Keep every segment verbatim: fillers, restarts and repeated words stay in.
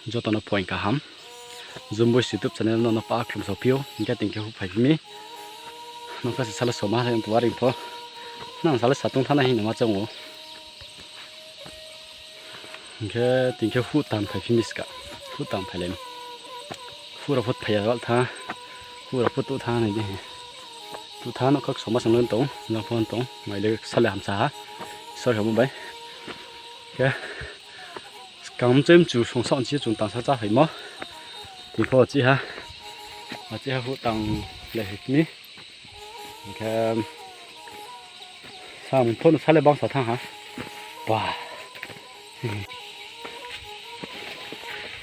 Joto no phuaing kaham. Jumbois YouTube channel no no pa khlum sao phi ou, hing khe tini khe huh phai phi mi. Nung kha se sale soma ha tong areing pho. Nang sale satung thanng nai hing no ma chong ou. Hing khe tini khe huh tang phai phi mi ska. Huh tang phailai mi. Huh rao pho phai ya wal tha. Huh rao pho tuh tha nai di. Tuh tha no kha soma song le tong, jang pho tong. Mai le sale hamsa ha. Isor khe bo bai. Khe Skang mchoi mchu song saoh nchi ye chung tang sa chá phaimo. Tini pho chi ha. Achi ha huh tang le hik mi. Hing khe samung pho no sale bangsa thanng ha. Ba.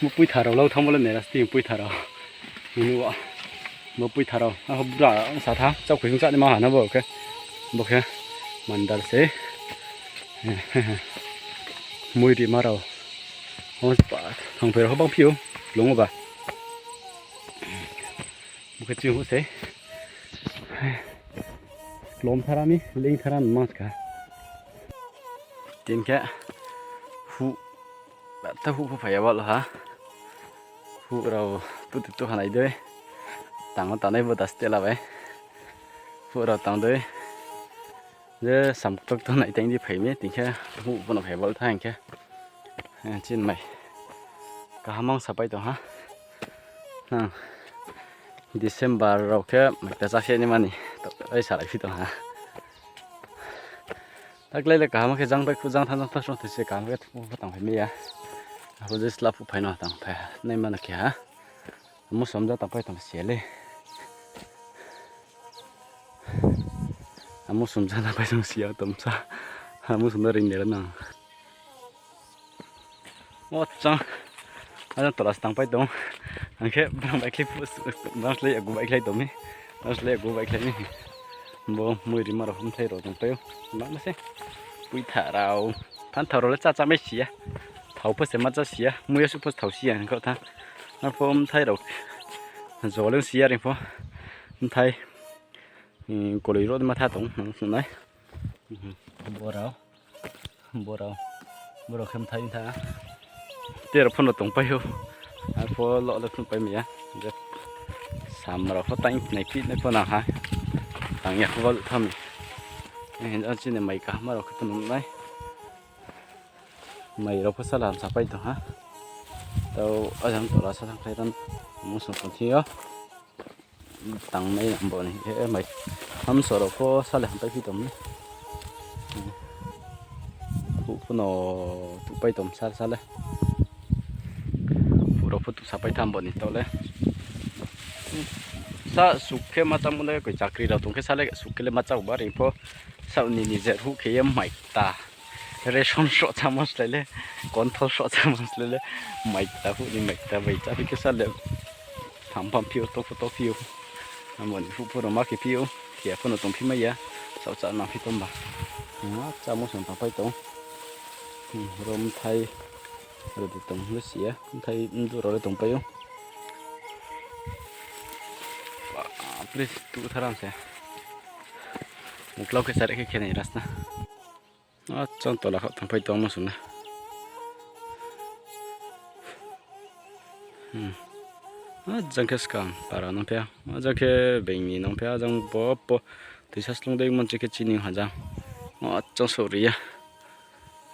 Bo poitha rao lau thanngmo le nai ra sti poitha rao. Nini wa. Bo poitha rao. Aho bura sa tha. Chaoh khuisung chá ni ma ha na bo khe. Bo khe mandar se. Mui rima rao. O, pa, thangphai rao bang phi ou, lung o ba. Bo khe ching huh se. Klom thara mi, leing thara mi mang ska. Tini khe huh, ta huh pho phai ya wal ha. Huh rao tuti tuh ha nai dei. Tang o tangnai bo da stela bai. Huh rao tang dei. Je samktok to nai tang di phai mi, tini khe huh pho no phai bal tha hing khe. Eh, chin mai. Kaham ang sapai tong ha. Nang December rao khe mai ta chá khe ni mani. To, ai salai phi tong ha. Taklai le kaham khe jang bai khu jang thanng jang thanng srong thai se kaham khe thuh pho tang phai mi ya. Abo je sla phuh phai no tang phai nai mano khe ha. Amo somja tang pai tong si ya le. Amo somja tang pai tong si ya tomsa. Amo somja ring nera nang. O chang. Ajang tola se tang pai tong. Ang khe brang bai khlai phu, brang slái yagu bai khlai tong mi. Brang slái yagu bai khlai mi. Bo mui rima rao mthai rao tong pai ou. Bangma se. Poitha rao. Phanthao rao le chá chá mai si ya. Thao pho se ma chá si ya. Mui ya suh pho thao si ya hing khe tha. Arpho mthai rao. Jo le si ya reing pho. Mthai. Koloi rao ma tha tong nang phnuh nai. Bo rao. Bo rao. Bo rao khe mthai tha. Tei rao pho no tong pai ou. Arpho lo le phnuh pai mi ya. Je sam rao pho tang nai phi nai pho nang ha. Tang ya pho ba luh tha mi. Hing khe chini mai kaham rao khe phnuh nai. Mai rao pho sala hamsa pai tong ha. Tao ajang tola sa thanng khlai tang mung song tong thing yo. Tangnai abo ni, eh, mai. Hamso rao pho sale hampai phi tong mi. Huh pho no tuh pai tong sa, sale. Huh rao pho tuh sapai tham bo ni tao le. Sa suk khe ma chámo le koi chakri rao tong khe sale suk khe le ma chá ba reing pho. Sa nini je huh khe ye mai ta. Ration sroh chámo slái le, control sroh chámo slái le, mai ta huh ni mai ta bai chá phi khe sale. Tham pham phi ou, to pho to phi ou. Amo ni huh pho no ma khe phi ou, khe pho no tong phi mai ya. Saoh chá nang phi tong ba. Chámo song tang pai tong. Ro mthai, ro de tong le si ya, mthai mdu rao le tong pai ou. Bapre, tuh tharam se. Uklau khe sare khe khe nai rasna. Achang tola khaoh tangpai tongmo song na. Ajang khe skang para nang phi ya, ajang khe being ni nang phi ya, ajang bo pho toisa slung dei mon chi khe chini hajang. Achang sori ya.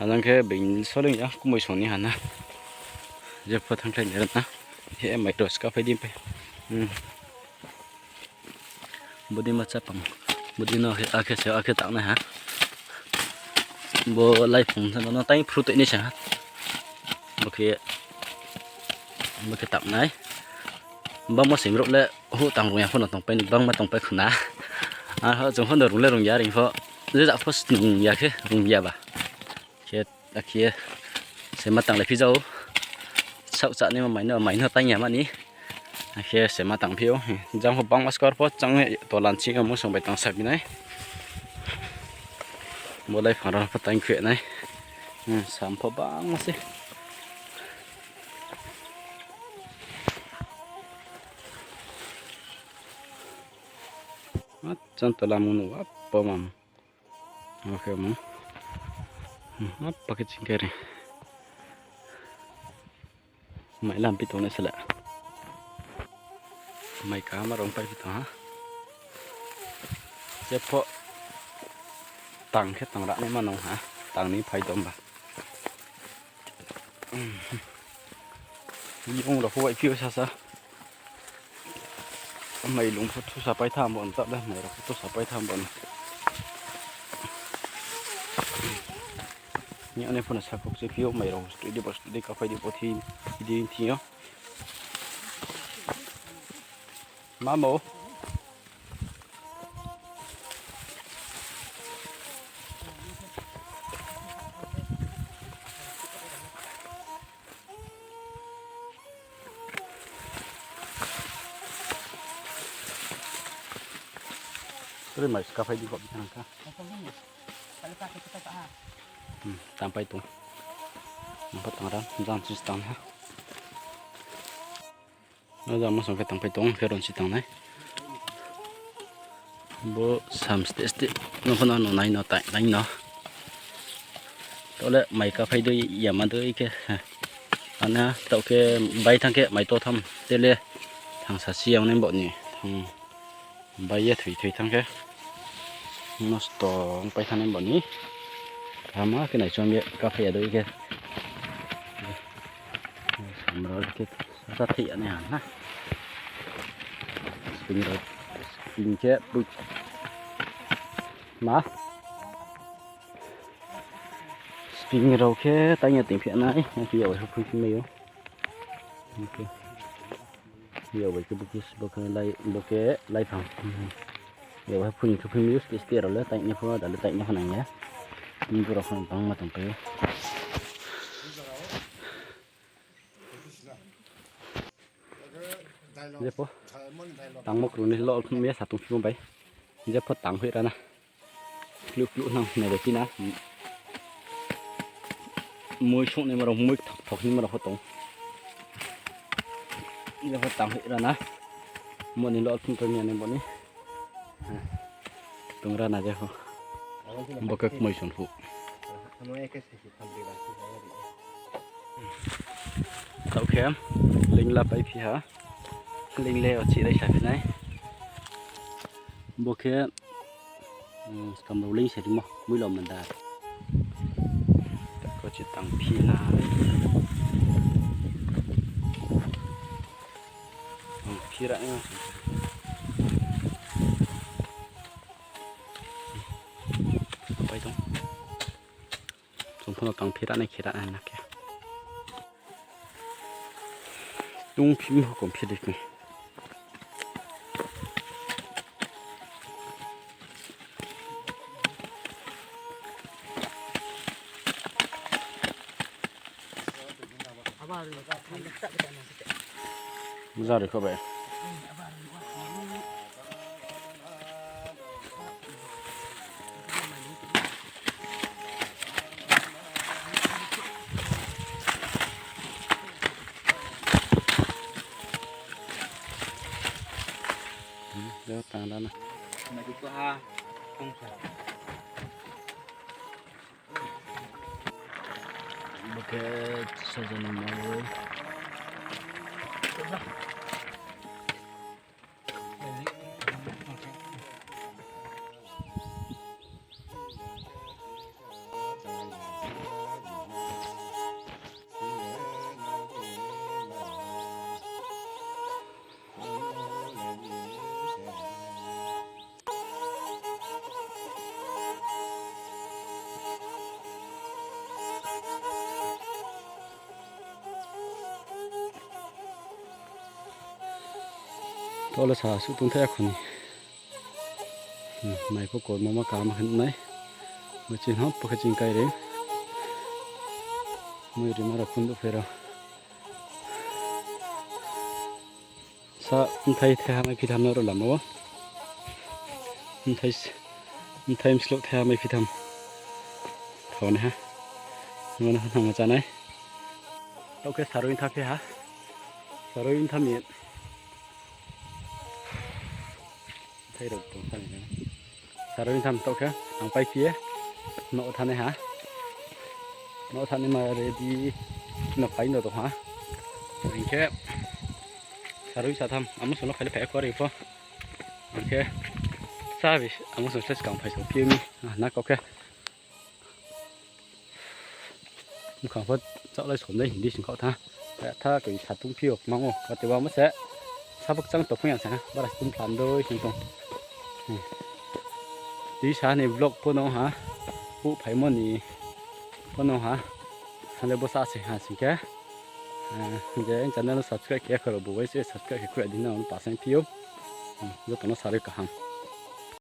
Ajang khe being ni soling ya, kumui song ni ha na. Je pho thangkhlai ni rana. He mai ro ska phai di pai. Bodi ma chapang. Bodi no akhe, akhe se, akhe tangnai ha. Bo laiphung no tai phru toi ni se ha. Bo khe, bo khe tangnai. Bangma sing rao le huh tang rung ya pho no tongpai ni, bangma tongpai khna. Arpho chung pho no rung le rung ya, reing pho. Je ja pho rung ya khe, rung ya ba. Khe, akhe se ma tanglai phi jao. Saoh chá ni ma mai no, mai no tang ya mani. Akhe se ma tang phi ou. Jang pho bangma skor pho chang tola nching yo mosong bai tang sa bi nai. Bo laiphang rao pho tang khe nai. Sam pho bangma se. Achang tola mung nuh wa pho mam. Oke, mung. Apa khe ching khe ri. Mai lampi tongnai sele. Mai kaham rao pai phi tong ha. Jepho tang khe tang ra naima nung ha. Tang ni phai tong ba. Yong rao pho bai phi o sasa. Mai lung pho thusa pai tham bo no ta le, mai rao pho thusa pai tham bo no. Ni ani pho no sakhouh se phi o, mai rao studi bo studi kaphai di bo thi, di thi yo. Mamo. Tre mai ska phai di kok bithang kha. Hmm, tang pai tong. Nang pho tang ra, jang chis tang ha. No jang masong khe tang pai tong, khe ron si tang nai. Bo sam ste ste, no pho no nai no tai nai no. Tole mai ka phai dei, yama dei khe. Ana, tau khe bai thang khe mai to tham, tele thang sa si yang nai bo ni, thang. Bai ye thoi thoi thang khe. Nosto ong pai thang nai bo ni. Kaham khe nai chom ye kaphai ya dei khe. Samra khe sa thai ya nai ha na. Spring rao, spring khe pui. Ma. Spring rao khe tang ya ting phi nai, ang khe ya bai phui phi mai ou. Ang khe. Yag bai khe bo khe, bo khe lai, bo khe laiphang. Yag bai phuini khe phuini use khe stay rao le tainai pho, da le tainai pho nang ya. Bini borok pho bangma tong pai ou. Jepho tangmo krung ni lo me sa tong phimo bai. Jepho tang hoih ra na. Kluh kluh nang nai bai phi na. Mui sung ni marok, mui thok thok ni marok pho tong. Jepho tang hoih ra na. Mo ni lo thung tong ya ni bo ni. Tong ra na jepho. Bo khe kmoi song phuh. Tau khe lingla pai phi ha. Lingle o chirai sa phi nai. Bo khe, um, skam rao ling se rimo, mui lom manda. Ko chi tang phi na. Tang phi ra, eh. Pai tong. Chung pho no tang phi ra nai, khe ra nai na khe. Tung phim hukum phi di khe. Jari kho bai. Hmm, tang ra na. Bo khe sajani mai. Tole sa suh tongthai ya kho ni. Hmm, mai pho kormo ma kaham khe nai. Bo chini hap pho khe ching kai re. Moi rima rao khundu phe rao. Sa mthai thaiha mai phitham no ro lama o. Mthai s-, mthai msloh thaiha mai phitham. Thao nai ha. Nang no thang ma chá nai. Tau khe saroi ntha phi ha. Saroi ntha mi. Mthai rao tong sa ni na. Saroi ntha mi tau khe ang pai phi ye. No thanai ha. No thanai ma ready. No pai no tong ha. Hing khe sarui satham amo song no phai le phai ya kho ri pho. Hing khe sa bi amo song se skang phai so phi mi, ah, na kau khe. Bkhang pho chaohlai som dei hing di sing khaoh tha. Tha koi satung phi yo kmang ou, wateba mo se. Sa bukchang tong phung ya sa, bara satung phlam doi sing tong. Hmm. Tisa ni vlog pho no ha, puh phaimo ni pho no ha, ha le bo sa se ha sing khe. Eh, je channel no subscribe khe ya kho rao bo bai se subscribe khe khui ya di na, ano pasang phi ou. Hmm, joto no sarui kaham.